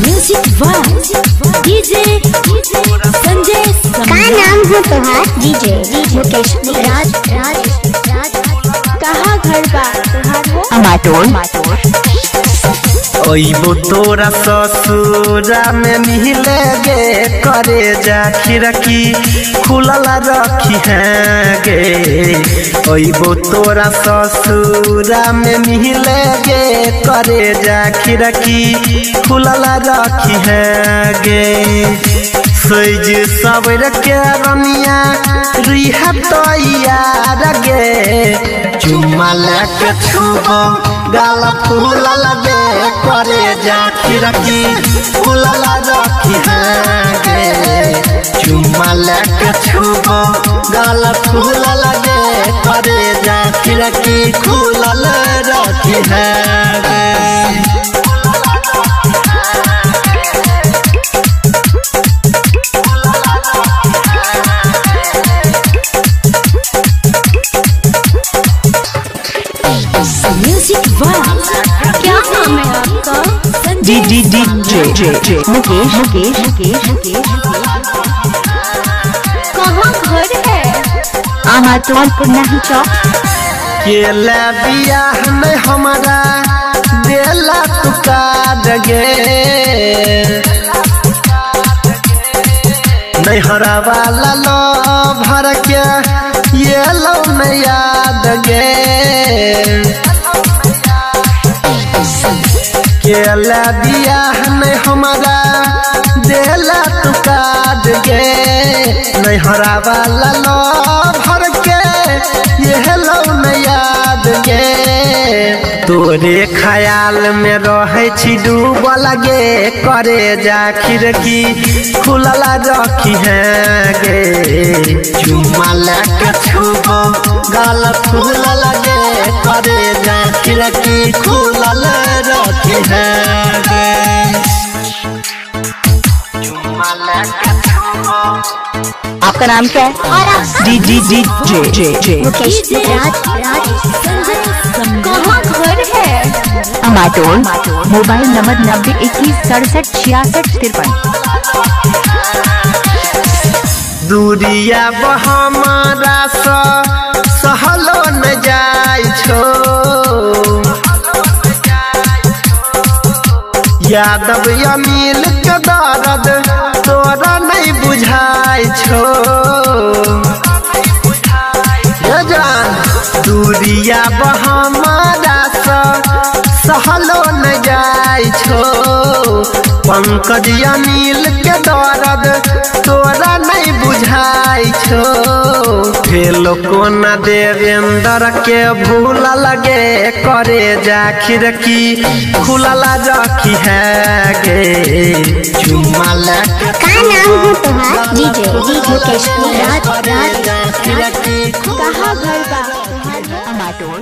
Music DJ Sanjay. का नाम है तोहार? डीजे मुकेश राज राज राज। कहाँ घर बा तोहार हो? अमाटोल। अइबो तोरा ससुरा में मिले गे करे जा खिड़की खुलल रखी है गे। अइबो तोरा ससुरा में मिले गे करे जा खिड़की खुलल रखी है गे। सज सवर के रनिया रिहा तैयार गे, चुम्मा लेके छुबो गाल फूल लगे करे जा खिड़की खुलल रखी है गे। चुम्मा लेके छुबो गाल फूल लगे करे जा खिड़की खुलल रखी है गे। क्या नाम है आपका? D D D J J J Mukesh Mukesh Mukesh Mukesh. कहाँ घर है? अमाटोल पुन्नाही चौक। केला बियाह में हमारा देला तू काट गे, नैहरा वाला लो भर के ये लो न याद गे। केला बियाह में हमारा देला तू काट गे, नैहरा वाला लो भर के ये लो न याद गे। तोरे ख्याल में रहे छी डूबल गे करे जा खिड़की खुलल रखी है गे। चुम्मा लेके छुबो गाल फूलल गे करे जा खिड़की खुलल रखी है गे। चुम्मा लेके छुबो। आपका नाम क्या है? और आपका? D D D J J J Mukesh Raj Raj. कहाँ घर है? अमाटोल। Mobile number 90 21 67 66 53। दूरिया हमारा सहलो न जाय छो, यादव अनिल के दर्द तोरा नहीं बुझाय छो। दूरिया हमारा सहलो न जाय छो, पंकज अनिल के दर्द तोरा नहीं बुझाय छो। फेलो कोना देवेंद्र के भूल लगे करे जा खिड़की खुलल रखी है गे। चुम्मा लेके। का नाम है तोहार? डीजे मुकेश राज राज। कहाँ घर बा तोहार? अमाटोल।